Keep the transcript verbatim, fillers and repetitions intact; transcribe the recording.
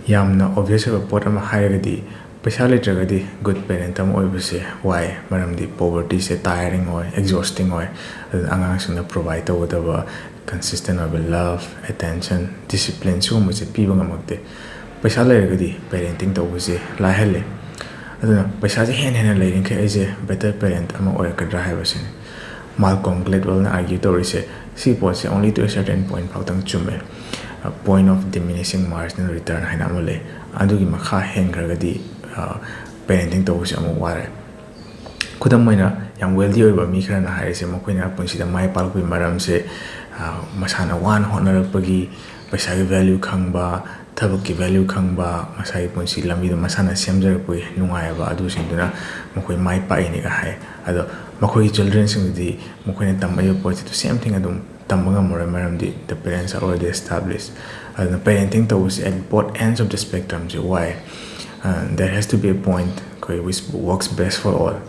ꯌꯥꯝꯅ obvious ꯑꯣꯏꯕ ꯄꯣꯠ ꯑꯃ ꯍꯥꯏꯔꯒꯗꯤ, ꯄꯩꯁꯥ ꯂꯩꯇ꯭ꯔꯒꯗꯤ good parent ꯑꯃ ꯑꯣꯏꯕꯁꯦ ꯋꯥꯏ, ꯃꯔꯝꯗꯤ povertyꯁꯦ tiring ꯑꯣꯏ, exhausting ꯑꯣꯏ꯫ ꯑꯗꯨꯅ ꯑꯉꯥꯡꯁꯤꯡꯅ provide ꯇꯧꯒꯗꯕ consistent ꯑꯣꯏꯕ love, attention, discipline ꯁꯤꯒꯨꯝꯕꯁꯦ ꯄꯤꯕ ꯉꯝꯃꯛꯇꯦ꯫ ꯄꯩꯁꯥ ꯂꯩꯔꯒꯗꯤ parenting ꯇꯧꯕꯁꯦ ꯂꯥꯏꯍꯜꯂꯦ꯫ ꯑꯗꯨꯅ ꯄꯩꯁꯥꯁꯦ ꯍꯦꯟꯅ ꯍꯦꯟꯅ ꯂꯩꯔꯤꯈꯩ ꯑꯩꯁꯦ better parent ꯑꯃ ꯑꯣꯏꯔꯛꯀꯗ꯭ꯔꯥ ꯍꯥꯏꯕꯁꯤꯅꯤ꯫ Malcolm Gladwellꯅ argue ꯇꯧꯔꯤꯁꯦ, ꯁꯤ ꯄꯣꯠꯁꯦ only to a certain point ꯐꯥꯎꯇꯪ ꯆꯨꯝꯃꯦ꯫ Point of diminishing marginal return ꯍꯥꯏꯅ ꯑꯃ ꯂꯩ꯫ ꯑꯗꯨꯒꯤ ꯃꯈꯥ ꯍꯦꯟꯈ꯭ꯔꯒꯗꯤ parenting ꯇꯧꯕꯁꯦ ꯑꯃꯨꯛ ꯋꯥꯔꯦ꯫ ꯈꯨꯗꯝ ꯑꯣꯏꯅ, ꯌꯥꯝ wealthy ꯑꯣꯏꯕ ꯃꯤ ꯈꯔꯅ ꯍꯥꯏꯔꯤꯁꯦ, ꯃꯈꯣꯏꯅ ꯄꯨꯟꯁꯤꯗ ꯃꯥꯏ ꯄꯥꯛꯂꯛꯄꯒꯤ ꯃꯔꯝꯁꯦ ꯃꯁꯥꯅ ꯋꯥꯅ ꯍꯣꯠꯅꯔꯛꯄꯒꯤ, ꯄꯩꯁꯥꯒꯤ value ꯈꯪꯕ, ꯊꯕꯛꯀꯤ value ꯈꯪꯕ, ꯃꯁꯥꯒꯤ ꯄꯨꯟꯁꯤ ꯂꯝꯕꯤꯗꯣ ꯃꯁꯥꯅ ꯁꯦꯝꯖꯔꯛꯄꯒꯤ ꯅꯨꯡꯉꯥꯏꯕ ꯑꯗꯨꯁꯤꯡꯗꯨꯅ ꯃꯈꯣꯏ ꯃꯥꯏ ꯄꯥꯛꯏꯅꯦꯒ ꯍꯥꯏ꯫ ꯑꯗꯣ ꯃꯈꯣꯏꯒꯤ childrenꯁꯤꯡꯗꯨꯗꯤ ꯃꯈꯣꯏꯅ ꯇꯝꯃꯛꯏꯕ ꯄꯣꯠꯁꯤꯗ same thing ꯑꯗꯨꯝ ꯇꯝꯕ ꯉꯝꯃꯔꯣꯏ, ꯃꯔꯝꯗꯤ the parents are already established꯫ ꯑꯗꯨꯅ parenting ꯇꯧꯕꯁꯦ at both ends of the spectrumꯁꯦ Y. There has to be a point ꯑꯩꯈꯣꯏ which works best for all꯫